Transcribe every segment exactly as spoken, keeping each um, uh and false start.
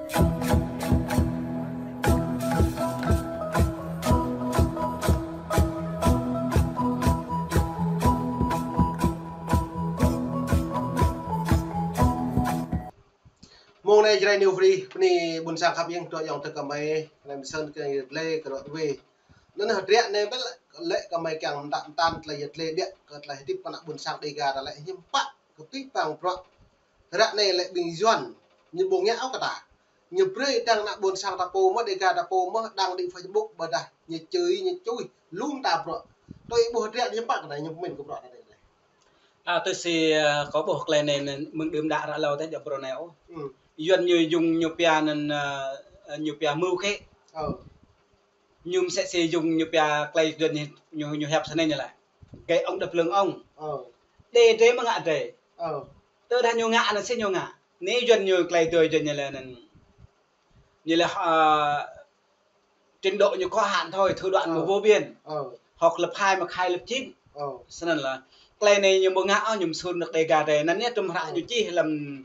Mông anai Jrai New Free, bơni ƀuôn sang khăp hiam, dŏ ayŏng adơi gơmơi, anai mơ̆n kơ lĕ kơ rŏ wê. Anŭn hơdră anai bĕ lĕ gơmơi kiăng mơtă mơtăn tơlơi yơh tơlơi đĕk, kơ tơlơi hơdip kơ ană ƀuôn sang Dega ta lĕ hiư̆m pă, kơ pih pang bruă. Hơdră anai lĕ ƀing Yuan, ñu ƀu ngă ôh kơ ta. Ñu brơi đang ană ƀuôn sang ta pô mơ̆n, Dega ta pô mơ̆n, đang đĭ Facebook, ƀôdah ñu čui, ñu čui, lŏm ta bruă. Tui ƀuh hơdră anai hiư̆m pă kơ anai, ñu pơmĭn kơ bruă ta anai. A, tui si, a, kâo ƀuh tơlơi anai, anŭn mơ̆ng đưm đă ră lâo tĕh jŏ bruă anai ôh. Yuan ñu yŭng ñu pia anŭn, a, ñu pia mưu khê. Ñu mơsĕ si yŭng ñu pia tơlơi Yuan ñu, ñu, ñu hiăp sa anai ñu laĭ: Gay ông đập lưng ông. Đe drơi mơ̆ ngă drơi. Tơdah ñu ngă anŭn si ñu ngă. Anai Yuan ñu tơlơi tui Yuan ñu laĭ anŭn. Ñu laĭ, a, trình độ ñu có hạn thôi, thủ đoạn mà vô biên. Học lớp hai mà khai lớp chín. Snăn lah. Tơlơi anai ñu ƀu ngă ôh, ñu mơsur ană Dega drơi. Anŭn yơh tơm hră ñu čih lăm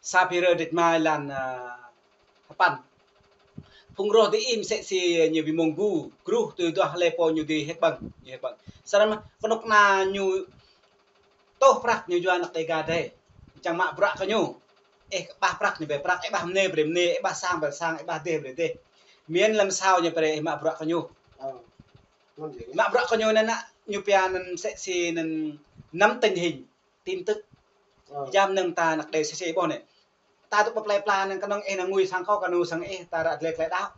Sapphire dêč mai lan, a, hơpăn. Phung roh dih mơsĕ si ñu ƀu mơ̆ng gu, gruh tui duah lĕ pô ñu dih hĕt ƀơ̆ng, ñu hĕt ƀơ̆ng. Snăn mơ̆, kơnuk kơna ñu tŏh prăk ñu yua ană Dega drơi. Čang mă bruă kơ ñu. Ih ƀah prăk ñu brơi prăk, ih ƀah mơnê brơi mơnê, ih ƀah sang brơi sang, ih ƀah dêh brơi dêh. Miên lăm sao ñu brơi ih mă bruă kơ ñu. Mă bruă kơ ñu anŭn, ñu pia anŭn mơsĕ si anŭn nắm tình hình, tin tức. Jam anŭn ta ană Dega sĭ sĭ ƀuh anai. Ta tŭ pơplai pla anŭn kơnơ̆ng ih anŭn ngui sang kâo, kâo ngui sang ih, ta ră dlê tơlơi đaŏ.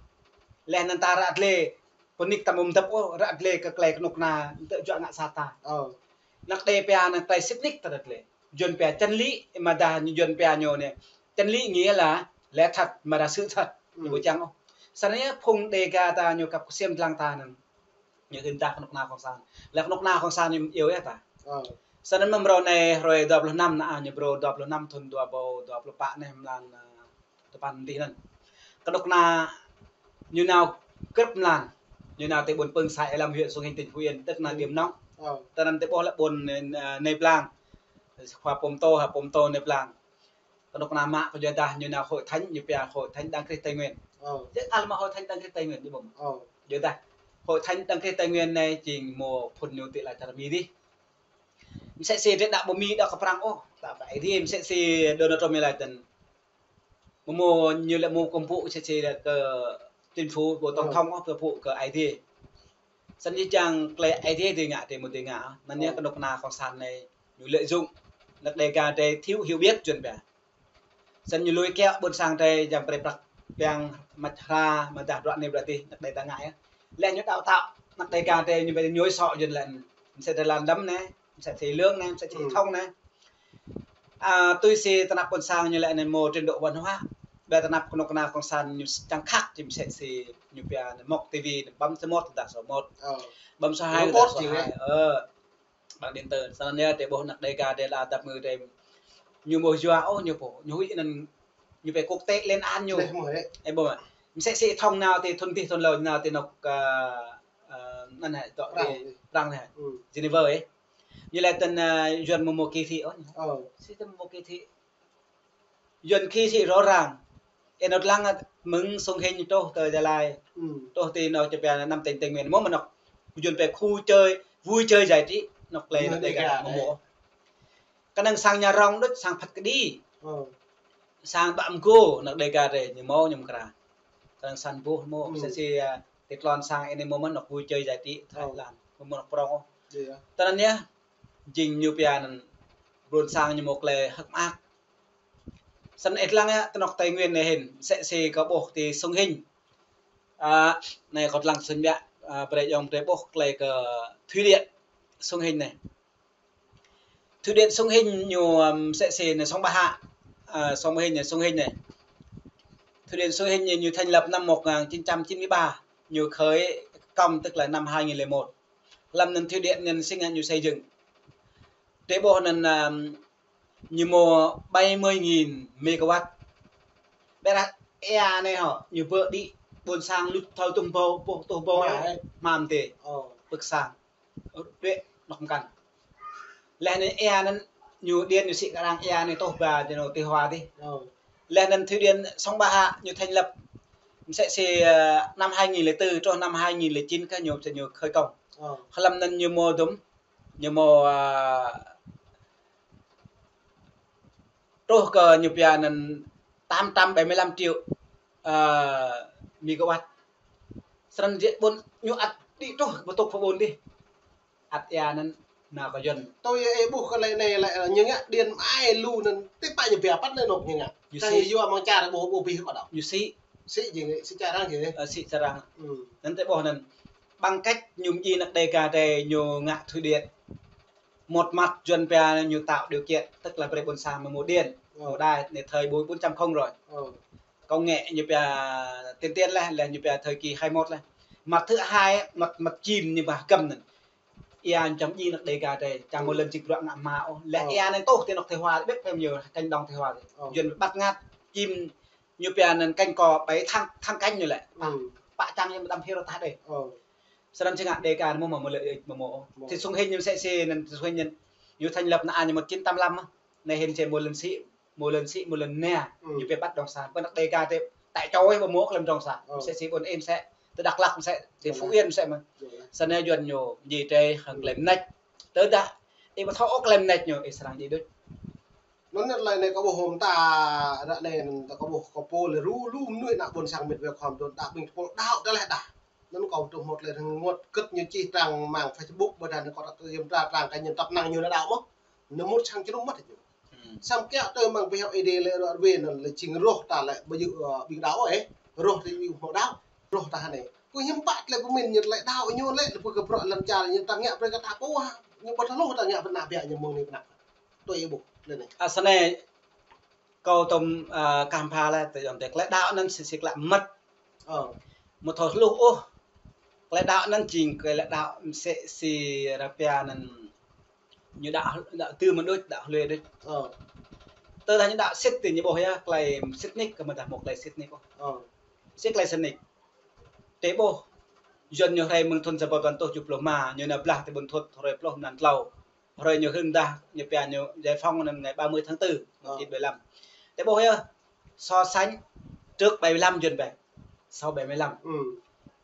Leh anŭn ta ră dlê, pơnik ta ƀu mơdăp ôh, ră dlê kơ tơlơi kơnuk kơna tơjuă ngă sat ta. Ană Dega pia anŭn tơlơi sĭt nik ta ră dlê. Yuan pia chân lý, mơdah Yuan pia ñu anai. Chân lý nghĩa là lẽ thật, mà là sự thật. Ñu ƀu čang ôh. Snăn yơh phung Dega ta ñu kăp kơsem dlăng ta anŭn. Ñu hưn ta kơnuk kơna Kông San. Lĕ kơnuk kơna Kông San ñu iâu yơh ta. Snăn mơ̆ng mrô anai hrơi dua pluh năm anai, ñu mrô dua pluh năm thun dua rơbâo dua pluh pă anai mlan, a, tơpăn dih anŭn. Kơnuk kơna ñu nao grăp mlan. Ñu nao tơ ƀuôn Pưng, xã Ea Lâm, huyện Sông Hinh, tỉnh Phú Yên, tức là Điểm Nóng. Tơ anŭn tơ ƀuh lĕ ƀuôn, a, Nê Blang. Khua Pôm Tô, ha Pôm Tô Nê Blang. Kơnuk kơna mă kơ yua dah ñu nao hội thánh, ñu pia hội thánh Đấng Christ Tây Nguyên. Yơh, alma hội thánh Đấng Christ Tây Nguyên, ñu ƀuh. Yua dah hội thánh Đấng Christ Tây Nguyên anai jing mơ̆ phŭn ñu tơ lĕ čar Mi dih. Mơsĕ si drơi đaŏ ƀu Mi đaŏ kơ Prăng ôh, ta pơ Aê Diê, mơsĕ si Donald Trump ñu laĭ tơ̆n. Mơ̆ mơ̆ ñu lĕ mơ̆ công vụ mơsĕ si kơ chính phủ, bộ tổng thống ôh, công vụ kơ Aê Diê. Snăn yơh čang tơlơi Aê Diê dưi ngă, tơ mơ̆ dưi ngă. Anŭn yơh kơnuk kơna Kông San anai ñu lợi dụng ană Dega drơi thiếu hiểu biết Yuan pia. Snăn ñu lui kiaŏ ƀuôn sang drơi, jang brơi prăk ƀiăng măt hra, mơdah bruă anai bruă dih, ană Dega ta ngă yơh. Leh ñu đaŏ đaŏ, ană Dega drơi ñu ƀu ñuê sŏ Yuan lĕ. Mơsĕ drơi lăn đăm anai, mơsĕ si lương anai, mơsĕ si thông anai. A, tui si tơnap ƀuôn sang ñu lĕ anai mơ̆ trình độ văn hóa. Ƀơi tơnap kơnuk kơna Kông San ñu čang khăk či mơsĕ si ñu pia anai mŏk ti vi, bấm số một, dah số một. Bấm số hai, dah số hai. Băng điện tử. Snăn yơh, tơ ƀuh ană Dega drơi lăi dăp ngư drơi. Ñu ƀu yua ôh, ñu pô. Ñu huĭ anŭn ñu pơ quốc tế lên án ñu. Ih ƀuh mơ̆. Mơsĕ si thông nao tơ thun dih thun lơ nao tơ anŏ, a, a, anŭn hă, tơ Prăng anai. Geneva ih. Ñu laĭ tơ̆n, a, Yuan mơ̆ mơ̆ kỳ thị ôh. Si tơ̆n mơ̆ kỳ thị. Yuan kỳ thị rõ ràng. Ê, anŭn lăng mơ̆ng Sông Hinh truh tơ Gia Lai. Truh tơ anŏ čơ pia năm tỉnh Tây Nguyên. Mơ̆ mơ̆ anŏ Yuan pia khu chơi, vui chơi giải trí. Anŏ tơlơi ană Dega mơ̆ mơ̆. Kơnơ̆ng sang Nhà Rông đôč, sang Phat Kdi. Sang Bam Gô, ană Dega drơi, ñu mơ̆ ñu mơkra. Kơnơ̆ng sang ƀuh mơ̆, mơsĕ si, a, tơtlon sang anai mơ̆ mơ̆ anŏ vui chơi giải trí, Thái Lan. Mơ̆ mơ̆ anŏ prong ôh. Tơ anŭn yơh, jing ñu pia anŭn ƀuôn sang ñu mơ̆ tơlơi hơ̆k mơak. Snăn ih lăng yơh, tơ anŏ Tây Nguyên anai hĭn, mơsĕ si kâo ƀuh tơ Sông Hinh. A, anai kâo lăng sĭn biă, a, brơi ayŏng drơi ƀuh tơlơi kơ thủy điện Sông Hinh anai. Thủy điện Sông Hinh ñu, ưm, mơsĕ si anai Sông Ba Hạ, a, Sông Hinh anai, Sông Hinh anai. Thủy điện Sông Hinh ñu, ñu thành lập năm một ngàn chín trăm chín mươi ba, ñu khởi công tức là năm hai nghìn lẻ một. Lăm anŭn thủy điện anŭn sĭt ñu xây dựng. Drơi ƀuh anŭn, ưm, ñu mơ̆ bảy mươi nghìn megawatt. Ƀiădah ea anai hŏ, ñu ƀơ̆ đĭ ƀuôn sang lŭt thâo tuh ƀâo, ƀuh tuh ƀâo hmam tê. Pơ̆k sang. Đuaĭ anŏ mơkăn. Leh anŭn ea anŭn ñu điện ñu sĭ kơ arăng ea anai tuh ba tơ anŏ tơ hua dih. Laih anŭn Thụy Điển song ba hă ñu thành lập. Mơsĕ si, ơ, năm hai nghìn lẻ tư truh năm hai nghìn lẻ chín kơ ñu, ñu khởi công. Ơ. Hlăm anŭn ñu mơ̆ dŭm, ñu mơ̆, ơ, truh kơ ñu pia anŭn tám trăm bảy mươi lăm triệu, ơ, megawatt. Srăng jĕ ƀôn ñu ăt đĭ truh ƀu tŭk pơ ƀôn dih. Ăt ia anŭn nao kơ Yuan. Tui ih ƀuh kơ lĕ anai lĕ ñu ngă điện ai lu anŭn tĭp pă ñu pia păt lĕ anŏ ñu ngă. Ñu sĭ. Tơdah yua mơ̆ng čar ƀu, ƀu ƀuh kơ đaŏ. Ñu sĭ. Sĭ jing, sĭ čar arăng jing. Ơ, sĭ čar arăng. Hmm. Anŭn tơƀôh anŭn. Bằng cách ñu mơji anăk Đêga drei ñu ngă thủy điện. Một mặt Yuan pia ñu tạo điều kiện, tức là brơi ƀôn sang mơ̆ mơ̆ điện, ơ, mơ̆ đài, anai thời buổi bốn chấm không rồi. Ơ. Công nghệ ñu pia tiên tiến laih, laih ñu pia thời kỳ hai mốt laih. Mặt thứ hai, mặt, mặt Chim ñu ba hơgăm anŭn. Ia ñu čang mơji anăk Đêga drei, čang mơ̆ lŏn čĭk bruă ngă hma ôh. Laih ia anŭn tuh ti anŏ Tây Hoa, ƀiă pem ñu cánh đồng Tây Hoa. Ơ. Yuan bắt ngắt Chim ñu pia anŭn canh cỏ bảy tháng, tháng canh ñu lĕ. Pă, pă čang ñu mơtam hir tah đeh. Ơ. Srăng čang ngă Đêga mơ̆ mơ̆ mơ̆ lĕ mơ̆ mơ̆. Mơ̆. Ti sung hin ñu mơsĕ si anŭn ti sung hin ñu, ñu thành lập anŭn ñu mơ̆ chín tám lăm. Anai hin čang mơ̆ lŏn sĭ, mơ̆ lŏn sĭ, mơ̆ lŏn nai. Ừ. Ñu pia ƀăt Đong Sa. Pơ anăk Đêga drei tại chỗ ih ƀu mơ̆ hlăm Đong Sa. Ơ. Mơsĕ si ƀôn ih mơsĕ, ti Dak Lak mơsĕ, ti Phú Yên mơsĕ mơ̆n. Srăng anai Yuan ñu mơji drei hăng klei mơneč. Tơdah ih ƀu thâo ôh klei mơneč ñu, ih srăng djai đôč. Anŭn anai lĕ anai kâo ƀuh hôm ta ră anai ta kâo ƀuh kâo pô lĕ ru lu mơnuih anăk ƀôn sang mĕt wa khŏm dŏ đa ƀing tơpul đaŏ tơleh đa. Anŭn kâo tŭ mơ̆t lĕ rơngot kơt ñu čih trang mạng Facebook ƀôdah anŭn kâo ta kơyăm tra trang cá nhân tăp năng ñu anŭn đaŏ mơ̆n. Anŭn mŭt sang čơnŭm mơ̆t ñu. Hmm. Samơ̆ kiăng tơ mơ̆ng pơhiăp Ơi Adai lĕ ră ruai anŭn lĕ jing roh ta lĕ ƀu djơ̆, ơ, ƀing đaŏ ôh, ơ. Roh ta ƀu hmâo đaŏ. Roh ta anai. Kơ hiư̆m pă lĕ pơmĭn ñu lĕ đaŏ ñu lĕ, lĕ pơkă bruă lŏn čar ñu ta ngă brơi kơ ta pô ha. Ñu ƀu thâo hluh ta ngă pơ anăp biă ñu mơ̆ng anai pơ anăp. Tui ih ƀuh lĕ anai. Ơ, srăng anai kâo tŭm, ơ, kah pha lĕ, tơ yŏng tơ klei đaŏ anŭn sĭ sĭ klă mơ̆t. Ơ. Mơ̆ thâo hluh ôh. Klei đaŏ anŭn jing klei đaŏ mơsĕ si ră pia anŭn ñu đaŏ, đaŏ tơ mơ̆n đôč, đaŏ hlue đôč. Ơ. Tơdah ñu đaŏ sĭt tơ ñu ƀuh yơh, klei sĭt nik kơ mơ̆ dah mơ̆ klei sĭt nik ôh. Ơ. Sĭt klei sĭt nik. Tơ ƀuh, Yuan ñu hrơi mơ̆ng thŭn sa rơbâo tơjuh pluh rơma, ñu nao blah tơ ƀôn Thuột hrơi pluh mlan tlâo. Hrơi ñu hưng dah, ñu pia ñu giải phóng anŭn ngày ba mươi tháng tư, một chín bảy lăm. Ơ. Tơ ƀuh yơh, so sánh trước bảy mươi lăm Yuan bĕ, sau bảy mươi lăm. Ừ.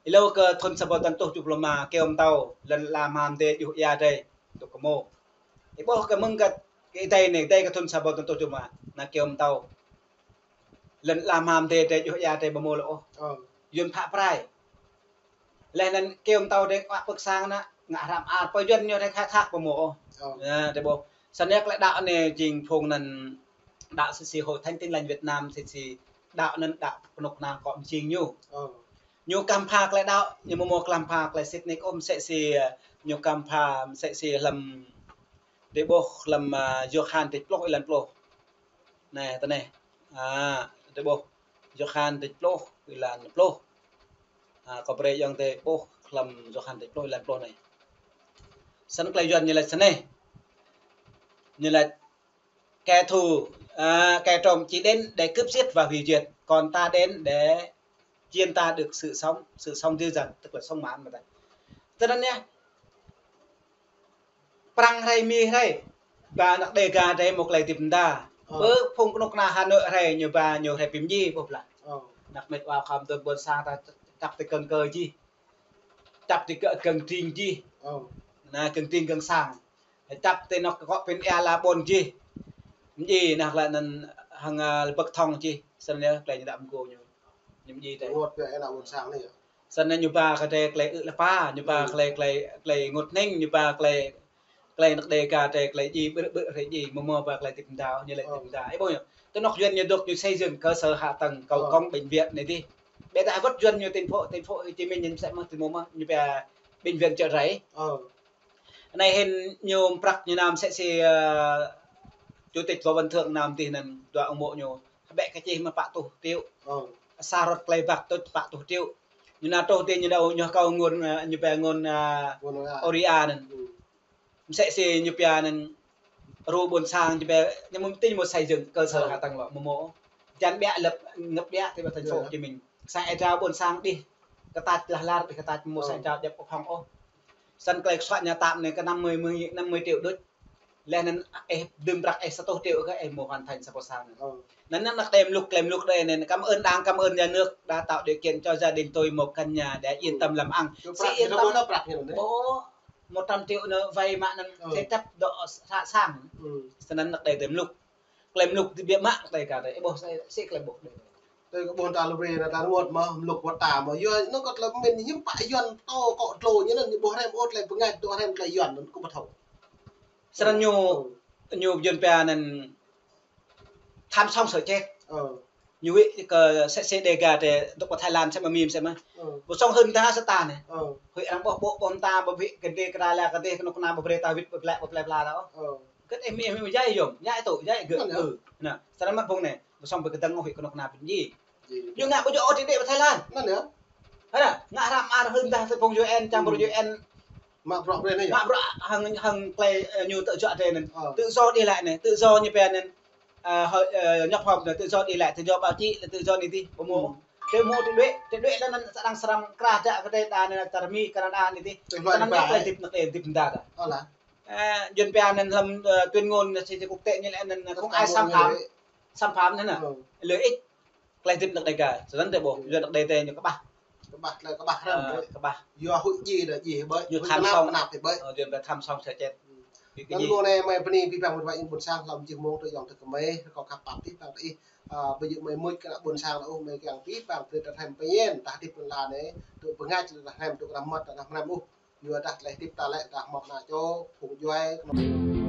Ih hlâo kơ thŭn sa rơbâo tơjuh pluh rơma, kơyâo pơtâo, lŏn ala hmua mơdê djuh ia drei, tŭk kơ mơ̆. Ih ƀuh kơ mơ̆ng kơ, kơ ih dai anai, dai kơ thŭn sa rơbâo tơjuh pluh rơma, anai kơyâo pơtâo. Lŏn ala hmua mơdê drei djuh ia drei ƀu mơ̆ lĕ ôh. Ơ. Yuan phă prai. Laih anŭn kơyâo pơtâo drei kơ pơ̆k sang anŭn, ngă hrăm ar, pơ Yuan ñu drei khai thác ƀu mơ̆ ôh. Ơ. Anai, tơ ƀuh. Srăng anai klei đaŏ anai jing phung anŭn đaŏ sĭ sĭ Hội Thánh Tin Lành Việt Nam sĭ sĭ đaŏ anŭn đaŏ kơnuk kơna kơ mơjing ñu. Ơ. Ñu kah pha klei đaŏ, ñu mơ̆ mơ̆ kah pha klei sĭt nik ôh mơsĕ si, ơ, ñu kah pha mơsĕ si hlăm tơ ƀuh hlăm, ơ, Yôhan tơjuh pluh êlan pluh. Anai, tơ anai. Ơ, tơ ƀuh. Yôhan tơjuh pluh êlan pluh. Ơ, kâo brơi yŏng tơ ƀuh hlăm Yôhan tơjuh pluh êlan pluh anai. Srăng klei Yuan ñu laĭ srăng anai. Ñu laĭ kẻ thù, ơ, kẻ trộm chỉ đến để cướp giết và hủy diệt, còn ta đến để chiên ta được sự sống, sự sống dư dật, tức là sống mãn mà ta. Tơ anŭn yơh. Prăng hrơi Mi hrơi, ba anăk Đêga drei mơ̆ klei tĭp mơda. Ơ. Pơ phung kơnuk kơna Hà Nội hrơi ñu ba ñu hrơi pim ji, ƀuh blah. Ơ. Anăk mĕt wa khŏm dŏ ƀôn sang ta čăp tơ kơ̆ng kơ jih. Čăp tơ kơ-, kơ̆ng tring jih. Ơ. Anai kơ̆ng tring kơ̆ng sang. Čăp tơ anŏ kơ kŏ pin ia la ƀôn jih. Mơji anai lĕ anŭn hăng, ơ, lơbơ̆k thŏng jih. Srăng anai klei ñu đaŏ mơgô ñu. Ñu mơji tơ. Rơngot pia anăk ƀôn sang anai yơh. Srăng anai ñu ba kơ drei klei ư̆ lơpa, ñu ba, ừ, klei, klei, klei rơngot hning, ñu ba klei, klei anăk Đêga drei klei djai, ƀrư̆ ƀrư̆ hrơi djai, mơ̆ mơ̆ ba klei tĭp mơda, ñu laĭ, ơ, tĭp mơda. Ih ƀuh ñu. Tơ anŏ Yuan ñu dŏ ñu xây dựng cơ sở hạ tầng, cầu, ơ, cống, bệnh viện anai dih. Ƀiădah wơ̆t Yuan ñu thành phố, thành phố Hồ Chí Minh ñu mơsĕ mơ̆, tơ mơ̆ mơ̆, ñu pia bệnh viện Chợ Rẫy. Ơ. Anai hin ñu prăk ñu nao mơsĕ si, ơ, chủ tịch Võ Văn Thưởng nao dih anŭn dua ông mô ñu. Ƀĕ kơ čih mơ̆ pă rơtuh triệu. Ơ. Sa rơ̆t klei băk tŭč pă rơtuh triệu. Ñu nao truh dih ñu nao ñu kâo ngôn, ơ, ñu pia ngôn, ơ, ngôn ôria. Ôria anŭn. Ừ. Mơsĕ si ñu pia anŭn ru ƀôn sang ñu pia, ñu mơ̆ tĭ ñu mơ̆ xây dựng cơ sở, ơ, hạ tầng lŏ mơ̆ mơ̆. Jan ƀiă lăp ngăp ƀiă tơ ƀă thành phố, ơ, Hồ Chí Minh. Sang ê drao ƀôn sang đih kơ tač lah lar đih kơ tač mơ̆, ơ, sang ê drao djăp ôh hŏng ôh. Srăng klei kơsuă ñu tap anai kơ năm mươi, mười, năm mươi triệu đôč. Laih anŭn ih đơ̆m prăk ih sa rơtuh triệu kơ ih mơ̆ hoàn thành sa boh sang. Anŭn anŭn anăk đe mluk, tơlơi mluk đe anŭn cảm ơn Đảng, cảm ơn nhà nước đã tạo điều kiện cho gia đình tôi một căn nhà để yên tâm làm ăn. Sĭ yên tâm. Ƀô̆ một trăm triệu anŭn vay mă anŭn thế chấp dŏ sa sang. Snăn anăk đe tơlơi mluk. Tơlơi mluk tơbiă mă tơlơi ka tơlơi. Ƀô̆ sĭ, sĭ tơlơi ƀô̆ đe. Tơlơi kơ ƀô̆ ta lu brơi anŭn ta rơngot mơ̆, mluk wơ̆t ta mơ̆. Yua anŭn kơ tơlơi pơmĭn hiư̆m pă Yuan pơtô kơ tlô ñu anŭn, ñu ƀô̆ hrăm ôh tơlơi bơngač, dŏ hrăm tơlơi Yuan anŭn kơ ƀu thâo. Snăn ñu, ñu Yuan pia anŭn tham sống sợ chết. Ñu huĭ kơ sĕ sĕ Đêga tơ dŏ pơ Thái Lan sĕ mơ̆ mĭn sĕ mơ̆. Ƀu sŏng hưn ta sa ta anai. Huĭ arăng ƀô̆ ƀô̆ ƀô̆ ta ƀu huĭ kơ đe kơ ta la kơ đe kơ anŏ kơna ƀu brơi ta wĭt ƀu plĕ ƀu plĕ pla ta ôh. Kơ ih mĭn ih mĭn jai yôm, jai tŭ, jai gơ̆. Anŭn yơh. Anŭn, snăn mă phung anai, ƀu sŏng ƀu kơdơ̆ng ôh huĭ kơ anŏ kơna pơjing. Ñu ngă ƀu djơ̆ ôh tơlơi đe pơ Thái Lan. Anŭn yơh. Hă, ngă hrăm ar hưn dah tơ phung U N, čang bruă U N. Mă bruă brơi anai yơh. Mă bruă hăng, hăng tơlơi, ơ, ñu tơ̆ juă tơ anŭn. Tự do đi lại anai, tự do ñu pia anŭn. Ơ, hội, ơ, nhập học anŭn, tự do đi lại, tự do báo chí, tự do anai tih, ƀu mơ̆. Tơ mơ̆ tơlơi đuaĭ, tơlơi đuaĭ anŭn srăng srăng krah dah kơ tơlơi đa anŭn, tơlơi Mi, Canada anai tih. Snăn ñu tơlơi hơdip anăk đe hơdip mơda ta. Ơ, Yuan pia anŭn hlăm, ơ, tuyên ngôn, ơ, quốc tế ñu laĭ anŭn không ai xâm phạm, xâm phạm anŭn. Lợi ích, tơlơi hơdip anăk đe ka. Snăn tơ ƀô̆, Yuan anăk đe tơ ñu kơƀah. Kơƀah tơlơi kơƀah hrăm. Kơƀah. Yua huĭ djai dah djai ƀơi. Ñu tham sống, kơnap ƀơi. Ơ, Yuan pia tham sống sợ chết. Anŭn mơ̆ng anai mơi bơni abih bang mơ̆ wai in ƀôn sang hlăm jih mơ̆ng tơ yŏng tơ kơmơi, rơkâo khăp pap abih bang tơ ih. Ơ, ƀu djơ̆ mơi mŭt kơ anăk ƀôn sang ôh, mơi kiăng abih bang brơi ta hrăm pơmĭn, ta hơdip anŭn la anai, tŭ bơngač ta hrăm, tŭ kơnam mơmŏt ta hrăm ôh. Yua dah tơlơi hơdip ta lĕ ta hmâo ană čô, phung djuai, kơnuk